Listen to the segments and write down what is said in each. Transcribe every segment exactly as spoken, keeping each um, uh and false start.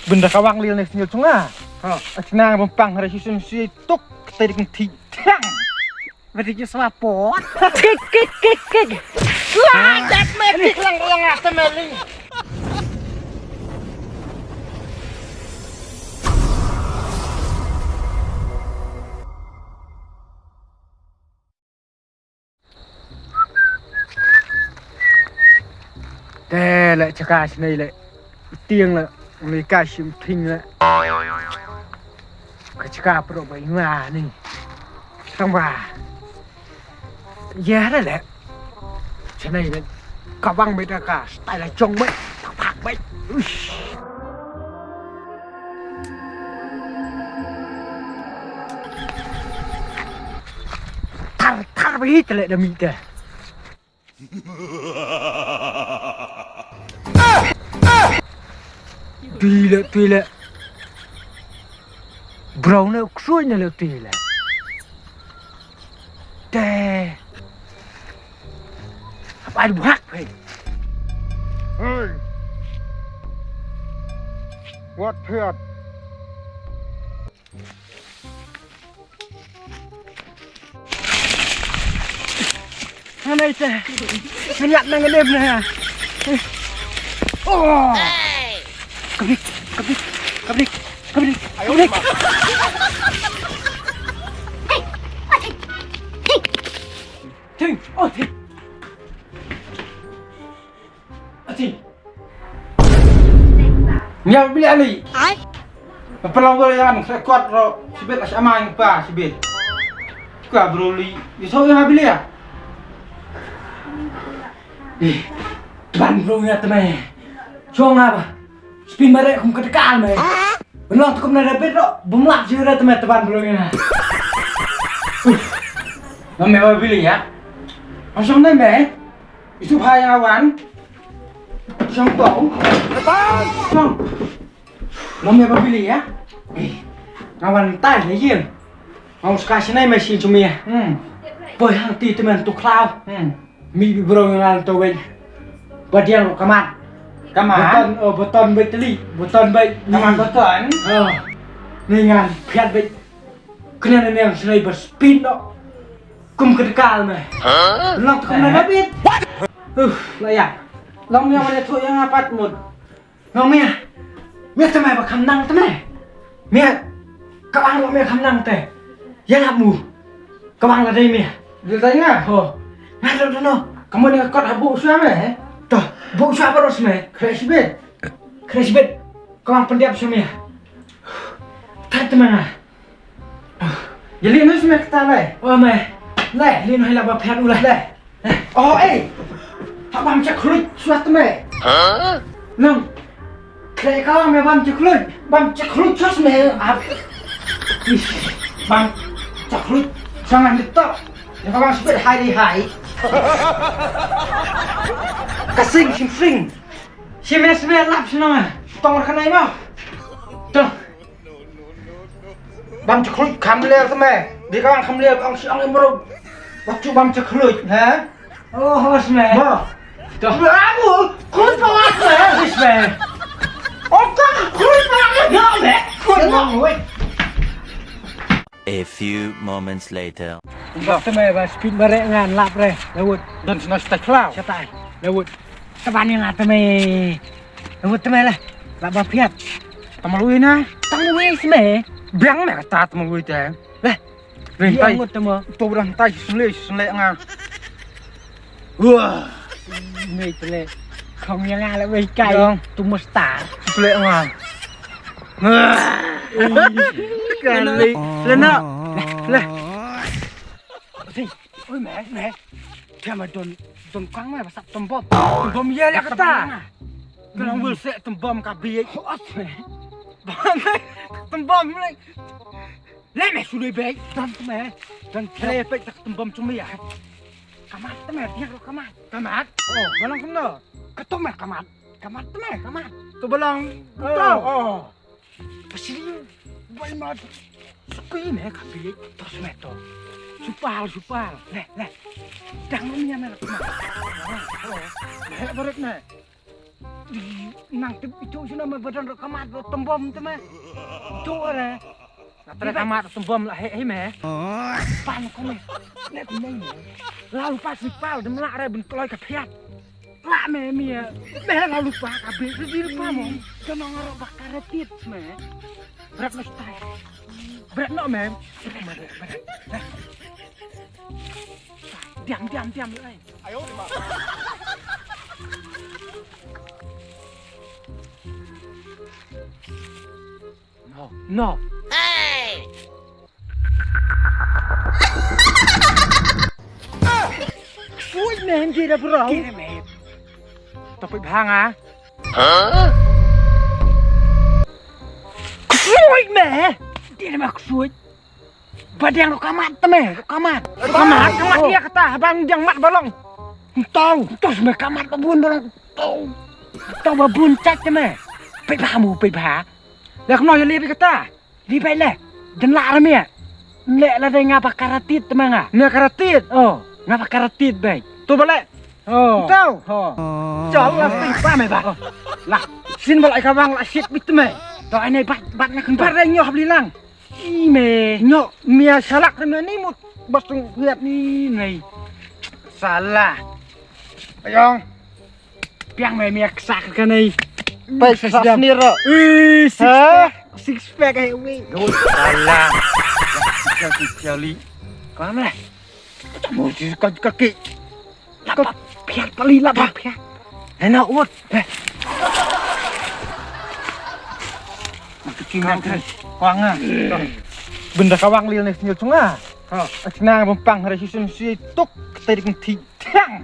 Bynda ka wang lil ne sniel chunga. Ha, a chna bym pang hara shisum si tuk kata dik nthi. Tiang. Beri ju swa pot. Kik, kik, kik, kik. Wah, dat me kik lang lang ah, temeli. Te le chaka shnei le. Tiang le. Ni ka shim thing le. Ka chaka pro ba inga ni. Tang ba. Ya le le. Shnei le. Ka bang beta ka. Stai la jong bai. Pak bai. Uish. Tar, tar ba hit le da mi te. Tui le, tui le. Brown le, ksuin le, tui le. Te. Apa ai buhak, hei. Hey. Wat phiat. Hanai te. Hanai na ngadem na. Oh. Kabik, kabik, kabik, kabik, kabik. Ting, oh ting. Ati. Nya bili ali. Ai. Pelong gol yang sa kuat ro sibit as amai pa sibit. Ka broli. Iso yang bili ya. Eh. Ban bro ya teme. Jong apa? Spin bare kum ketekal me. Belong tukum na debit ro. Bumlak jira teme teban bro ya. Mame wa bili ya. Asong na me. Isu phai nga wan. Shong tong. Shong. Long ya ba bili ya. Eh, nga wan tai ne yin. Nga uska shnai ma shin chumi ya. Hmm. Poi hang ti temen tu khlaw. Hmm. Mi bi bro nga to wei. Ba diang kamat. Kamat? Beton, oh, beton bai teli. Beton bai. Kamat beton? Oh. Ni ngan phiat bai. Kena ne yang shnai ba spin no. Kum kedekal me. Huh? Long kum na bit. Uh, la ya. Long mia wan thu yang apat mut. Long mia. Mia teme ba kham nang teme. Mia. Ka ang long mia kham nang te. Ya lap mu. Ka ang la dei mia. Dil tanya. Ho. Nga do do no. Kamu ni kot habu sua me. To, bu sua baros me. Crash bit. Crash bit. Ka ang pendiap sua mia. Tat teme nga. Ye lin hoi smek ta lai. O mai. Lai, lin hoi la ba phiat u lai. Lai. Oh, eh. Ha bam chak khluit suat me. Huh? Nang. Kre ka me bam chak khluit. Bam chak khluit sus me. Ap. Ish. Bam chak khluit. Sangan dito. Ya ka bam sibit hai di hai. Ka sing sim sing. Sime sime lap sinong. Tong ka nai ma. Tong. Bam chakluit kham ler teme. Di ka bang kham ler ong si ong imro. Wat chu bam chakluit, ha? Oh, hos me. Ba. Dah. Bravo. Kun pawat me. Hos me. Oh, ka kun pawat me. Ya me. Kun pawat. A few moments later. Teme ba speed bare ngan lap re. Lawut. Dan sna stai klau. Satai. Lawut. Tabani la teme. Lawut teme lah. Lap ba phiat. Tamalui na. Tamalui sime. Biang me kata tamalui te. Lah. Ring tai. Ngut teme. To brang tai sule sule nga. Wah. Ni tele. Kong yang ala wei kai. Tu mestar. Sule nga. Wah. Kali. Lena. Lah. Oi me me. Dia ma don don kang me pasap tembom. Tembom ya lah kata. Kalau wil se tembom ka bi. Hos me. Tembom le. Le me sulu be. Don me. Don kre pe tak tembom cuma ya. Kamat teme dia kamat. Kamat. Oh, malang kumno. Ketum me kamat. Kamat teme kamat. Tu balang. Oh. Pasiri bai mat. Sukui me ka bi tos me to. Supal supal. Le le. Dang me me. Me barit me. Nang tip ito sino me badan ro kamat ro tembom te me. Ito re. Nga trei kamat tembom la heh heh me. Pan ko me. Ne ko me. Lalu pas ni pal dem la re ben kloi ka phiat. La me mi ya. Me lalu pa ka be di pa mo. Ka nang ro bak ka retit me. Berat me stai. Berat no me. Diam diam diam ai. No, no. Sweet man, get up, bro. Get him, man. Tapik bhang ah. Sweet man. Dia nama sweet. Ba dang ruh kamat te me, ruh kamat. Ruh kamat, kamat ïa kata, bang dang mat ba long. Tau, tau me kamat ba bun ba long. Tau. Tau ba bun chat te me. Pei ba mu, pei ba. Ïa kumno ïa lei pei kata. Lei pei le. Den la re me. Le la dei nga ba karatit te me nga. Nga karatit. Oh, nga ba karatit bei. Tu ba le. Oh. Tau. Oh. Jol la pei ba me ba. Oh. La. Sin ba la ka bang la shit bit me. To ai nei bat bat nga kun. Ba re nyoh bli lang. I me nyo mia salak na ni mut basung hiat ni nei. Salah. Ayong. Piang me mia ksak ka nei. Pai ksak ni ro. Ui, six pack. Six pack ai wi. Salah. Kali. Kau me. Mo ji ka ka ki. Lap pia pali lap pia. Ena ut. Mak ki nang kan. Kawang ah. Benda kawang lil ni senyul sunga. Ha. Senang bempang hari susun si tuk keterik menti. Tiang.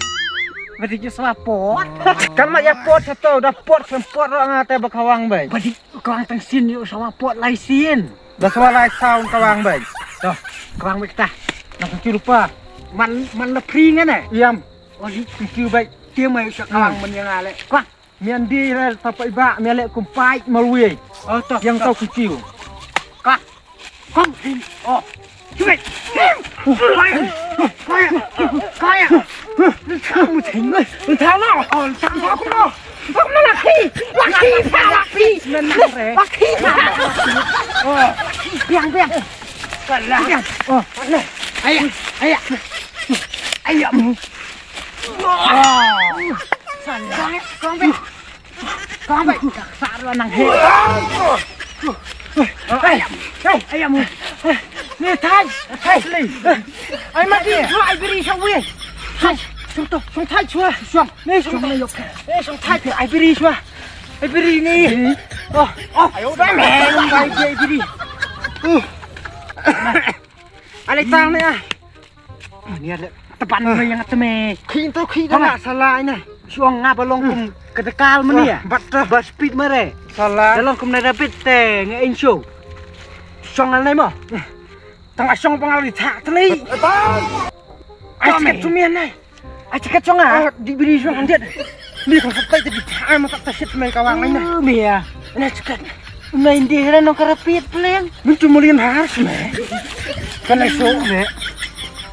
Beri je sawa pot. Kan mak ya pot satu dah pot sempot ro ngate bekawang bai. Beri kawang tengsin yuk sawa pot lai sin. Dah sawa lai saun kawang bai. Dah kawang bai kita. Nak kunci lupa. Man man la pring ne. Iam. Oh di kunci bai. Tiang mai sa kawang men yang ale. Kawang. Mian di rel tapa iba mian le kumpai malwi. Oh to. Yang tau kunci. Kawang. Kawang. Oh. Cui. Kaya. Kaya. Kamu tengok. Entah lah. Oh, entah lah aku lah. Aku nak laki. Laki, laki. Laki. Oh. Biang, biang. Salah. Oh, salah. Ayah, ayah. Ayah. Oh. Salah. Kong, kong. Kong, kong. Kasar lo nang. Ayah, ayah mu. Ni thai. Thai. Ai mat ni. Ai biri sang wi. Thai. Sung to. Sung thai chua. Sung. Ni sung to. Ni sung thai. Ai biri chua. Ai biri ni. Oh, oh. Ayo dah. Ai biri. Uh. Alai tang ni ah. Ni ada tepan ni yang teme. Khi to khi dah nak salah ni. Suang ngapa long kum kedekal meni ya. Bat dah. Bat speed mare. Salah. Dalam kum nada bit te nge insyo. Suang alai mo. Tang asong pengal di tak teli. Ai sikit sumian ni. Ai chekat song ah. Di biri song hanjat. Ni kong setai tadi ai mata tasit main kawang ni. Mia. Ni chekat. Main di hera nong karapit pleng. Mun tu mulian harus me. Kan ai so me.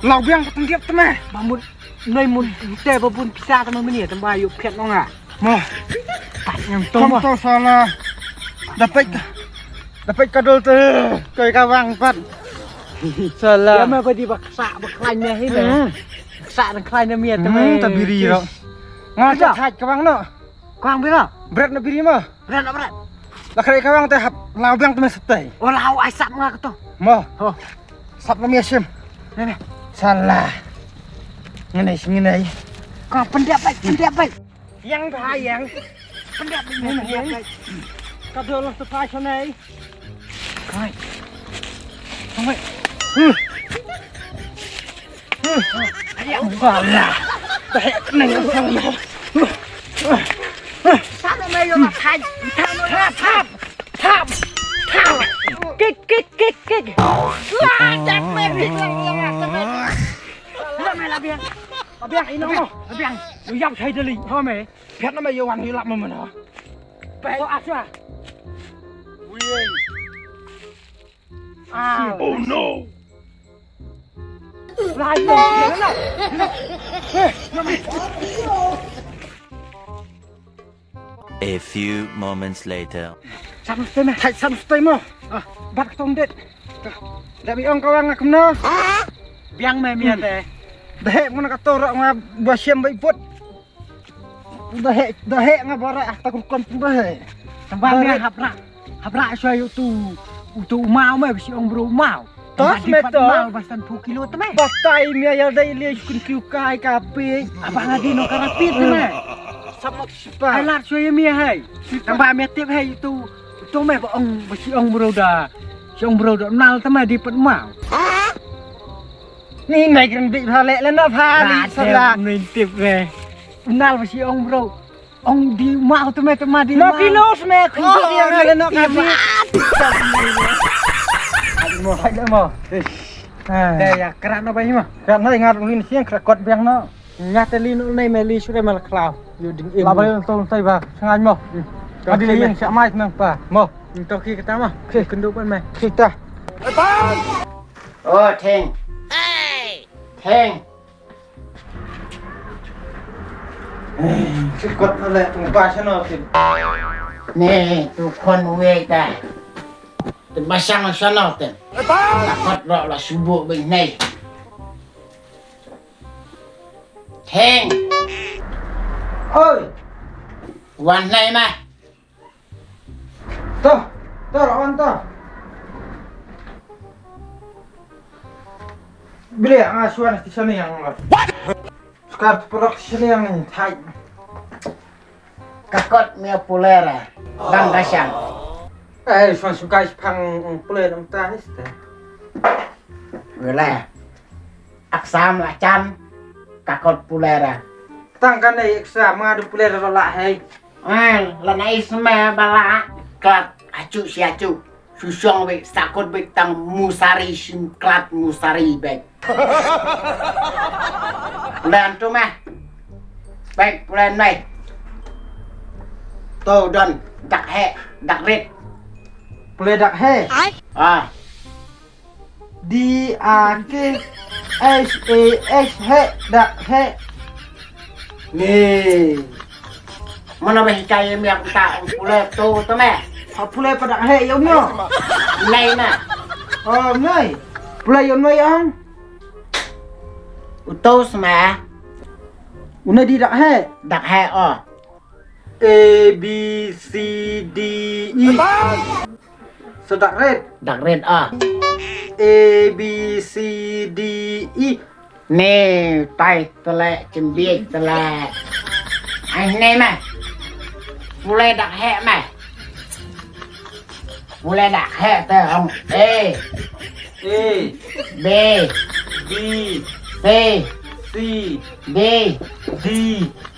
Lau biang ketendiap te me. Bamun noi mun te babun pisa te me meni te ba yu piat nong ah. Mo. Pat ngam to mo. Kong to salah. Dapat dapat kadol te. Koi kawang pat. Salah. Ya ma badi baksa baklain ne hi ne. Baksa baklain ne mia te me. Ta biri ro. Nga ta thaj kawang no. Kawang bira. Bret na biri mo. Bret na bret. La kare kawang te hap lau biang te me setai. Oh lau ai sap nga keto. Mo. Ho. Sap na mia sim. Ne ne. Salah. Ngenai ngenai. Kau pendek baik, pendek baik. Yang dah yang. Pendek baik, pendek baik. Kau dah lah setai sana. Hai. Hai. Huh. Alah. Dah kena yang sama. Sana mai yo thai. Thap thap thap. Thap. Kick kick kick kick. Wah, jak meri lang yang atas. Lah mai lah biang. Biang ino. Biang. Lu yap sai deli. Ho me. Biang nama yo wan hilap mana. Baik. Oh, asa. Wih. Ah. Oh no. Lai. Eh, A few moments later. Sam stay me, hai sam stay mo. Ah, bat ka tong det. Da bi ong ka wang kumno? Biang me mia te. Da he mo na ka tor nga ba siam ba ipot. Da he, da he nga bara ah ta kum kum da he. Tamba mia hapra. Hapra shuwa yu tu. Utu umau me bisi ong bro umau. Tos me to. Mal basan phu kilo te me. Batai me ya dai le kun kiu kai ka pe. Abang adi no karapi te me. Sama sipa. Ai lat shuwa ya me hai. Tamba me tip hai tu. Tu me ba ong bisi ong bro da. Si ong bro da nal te me di pet mau. Ni nai kan bi pha le le na pha ni sala. Ni tip me. Nal bisi ong bro. Ong di mau te me te ma di mau. Kilo me kun tu dia ngale no kami. Mo hai mo. Te ya kra no bai mo. Kra no ngat ngin siang kra kot biang no. Ngat te li no nei me li sure mal klau. Yo ding im. La bai tong tai ba. Sangai mo. Adi li yang sak mai nang pa. Mo. To ki kata mo. Ki kendu pan me. Kita. Oh, Theng. Theng. Sikot na le tung pa sano ti. Ne tu khon wei ta. Te basang sano te. Takot ro la subu be nei. Theng. Oi. Wan nei ma. To, to, lawan to. Bile nga shuwa na station yang lo. Sukar tu perok station yang ni thai. Kakot mia pulera. Bang kasang. Eh, shuwa sukai pang pulera mta ni ste. Wala. Aksam la chan. Kakot pulera. Tang kan ei exam nga du pule ro la hei. An la nai sma bala klat acu si acu. Susong be sakut be tang musari sim klat musari be. Plan tu mah. Baik plan mai. Tu don dak he dak rit. Pule dak he. Ah. D A K H A H he dak he. Ni. Mana ba hikai em yak ta pule tu tu me. Ha pule pa dak he ya umno. Nai na. Oh nai. Pule ya umno ya ang. Utus ma. Una di dak he. Dak he oh. A B C D E. Sa dak rit. Dak rit ah. A B C D E. Ni tai tele cembiek tele. Ai ni mah. Pule dak he mah. Pule dak he te hong A. A. B. B. C. C. D. D.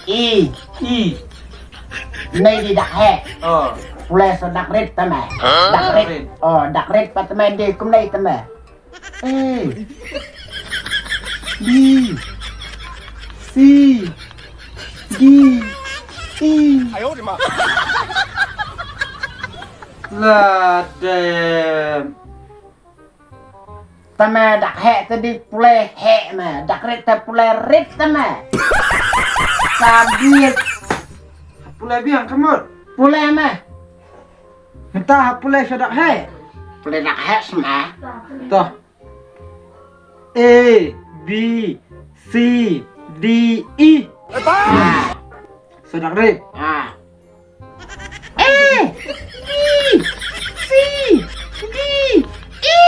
I. I. Nei di dak he. Oh. Pule so dak rit tama. Dak rit. Oh, dak rit pat tama di kum nei tama. A. B. C. D. E. La dem. Tama dak he te di pule he ma, dak rit te pule rit tama. Sabit. Pule biang kamut. Pule ma. Menta pule sa dak he. Pule dak he sma. Toh. A B C D E. Ah. Sa dak rit. Ah. A B C D E.